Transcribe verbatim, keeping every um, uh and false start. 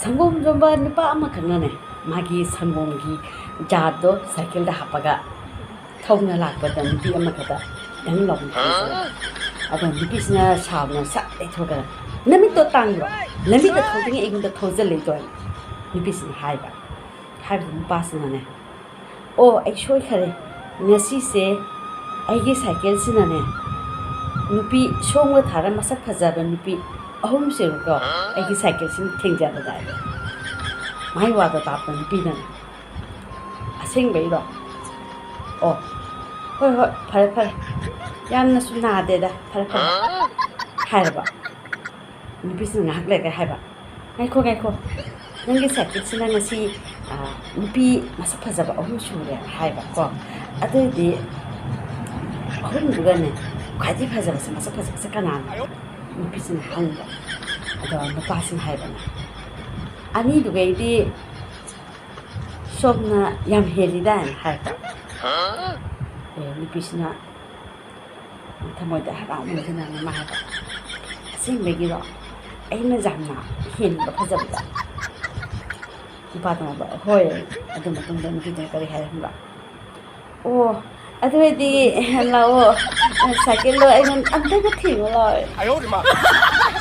ꯁꯪꯒꯣꯝ ꯌꯣꯟꯕ ꯅꯨꯄꯥ ꯑꯃꯈꯛꯅꯅꯦ, ꯃꯥꯒꯤ ꯁꯪꯒꯣꯝꯒꯤ ꯖꯥꯔꯗꯣ ꯁꯥꯏꯀꯜꯗ ꯍꯥꯞꯄꯒ ꯊꯧꯅ ꯂꯥꯛꯄꯗ ꯅꯨꯄꯤ ꯑꯃꯈꯛꯇ ꯈꯤꯇꯪ ꯂꯥꯎꯅ ꯊꯧꯖꯔꯦ꯫ ꯑꯗꯣ ꯅꯨꯄꯤꯁꯤꯅ ꯁꯥꯎꯗꯅ ꯁꯠ ꯂꯩꯊꯣꯛꯈ꯭ꯔꯦ꯫ "ꯅꯃꯤꯠꯇꯣ ꯇꯥꯡꯕ꯭ꯔꯣ? ꯅꯃꯤꯠꯇꯣ ꯊꯧꯗ꯭ꯔꯤꯉꯩ ꯑꯩꯉꯣꯟꯗ ꯊꯧꯖꯜꯂꯛꯏꯗꯣ?" ꯍꯥꯏꯅ ꯅꯨꯄꯤꯁꯤꯅ ꯍꯥꯏꯕ꯫ ꯍꯥꯏꯕꯗ ꯅꯨꯄꯥꯁꯤꯅꯅꯦ, "ꯑꯣ, ꯑꯩ ꯁꯣꯏꯈꯔꯦ꯫ ꯉꯁꯤꯁꯦ ꯑꯩꯒꯤ ꯁꯥꯏꯀꯜꯁꯤꯅꯅꯦ, ꯅꯨꯄꯤ ꯁꯣꯝꯒ ꯊꯥꯔ ꯃꯁꯛ ꯐꯖꯕ ꯅꯨꯄꯤ ꯑꯍꯨꯝꯁꯦꯕꯀꯣ, ꯑꯩꯒꯤ ꯁꯥꯏꯀꯜꯁꯤꯅ ꯊꯦꯡꯖꯕꯗ" ꯍꯥꯏꯕ꯫ ꯃꯥꯏ ꯋꯥꯗꯣ ꯇꯥꯕꯗ ꯅꯨꯄꯤꯅꯅꯦ, "ꯑꯁꯦꯡꯕꯩꯔꯣ? ꯑꯣ, ꯍꯣꯏ, ꯍꯣꯏ, ꯐꯔꯦ, ꯐꯔꯦ꯫ ꯌꯥꯝꯅꯁꯨ ꯅꯥꯗꯦꯗ꯫ ꯐꯔꯦ, ꯐꯔꯦ," ꯍꯥꯏꯔꯕ꯫ ꯅꯨꯄꯤꯁꯤꯅ ꯉꯥꯏꯍꯥꯛ ꯂꯩꯔꯒ ꯍꯥꯏꯕ, "ꯉꯥꯏꯈꯣ, ꯉꯥꯏꯈꯣ, ꯅꯪꯒꯤ ꯁꯥꯏꯀꯜꯁꯤꯅ ꯉꯁꯤ, ꯑ, ꯅꯨꯄꯤ ꯃꯁꯛ ꯐꯖꯕ ꯑꯍꯨꯝ ꯁꯨꯔꯦ" ꯍꯥꯏꯕꯀꯣ꯫ "ꯑꯗꯨꯑꯣꯏꯗꯤ ꯑꯍꯨꯝꯗꯨꯒꯅꯦ, ꯈ꯭ꯋꯥꯏꯗꯒꯤ ꯐꯖꯕꯁꯦ, ꯃꯁꯛ ꯐꯖꯕꯁꯦ ꯀꯅꯥꯅꯣ?" ꯅꯨꯄꯤꯁꯤꯅ ꯍꯪꯕ꯫ ꯑꯗꯣ ꯅꯨꯄꯥꯁꯤꯅ ꯍꯥꯏꯕꯅ, "ꯑꯅꯤꯗꯨꯒꯩꯗꯤ ꯁꯣꯝꯅ ꯌꯥꯝ ꯍꯦꯜꯂꯤꯗꯥꯏꯅ" ꯍꯥꯏꯔꯛꯄ꯫ ꯑꯦ, ꯅꯨꯄꯤꯁꯤꯅ ꯊꯃꯣꯏꯗ ꯍꯔꯥꯎꯃꯟꯗꯅ ꯃꯥ ꯍꯥꯏꯕ, "ꯑꯁꯦꯡꯕꯒꯤꯔꯣ? ꯑꯩꯅ ꯌꯥꯝꯅ ꯍꯦꯟꯕ ꯐꯖꯕꯗ?" ꯅꯨꯄꯥꯗꯨꯅ ꯍꯥꯏꯕ, "ꯍꯣꯏ꯫" ꯑꯗꯨ ꯃꯇꯨꯡꯗ ꯅꯨꯄꯤꯗꯨꯅ ꯀꯔꯤ ꯍꯥꯏꯔꯛꯈꯤꯕ? "ꯑꯣ, ꯑꯗꯨ ꯑꯣꯏꯗꯤ ꯂꯥꯛꯑꯣ, ꯁꯥꯏꯀꯜꯗꯣ ꯑꯩꯉꯣꯟꯗ ꯑꯝꯇꯒ ꯊꯦꯡꯉꯣ ꯂꯥꯛꯑꯣ꯫"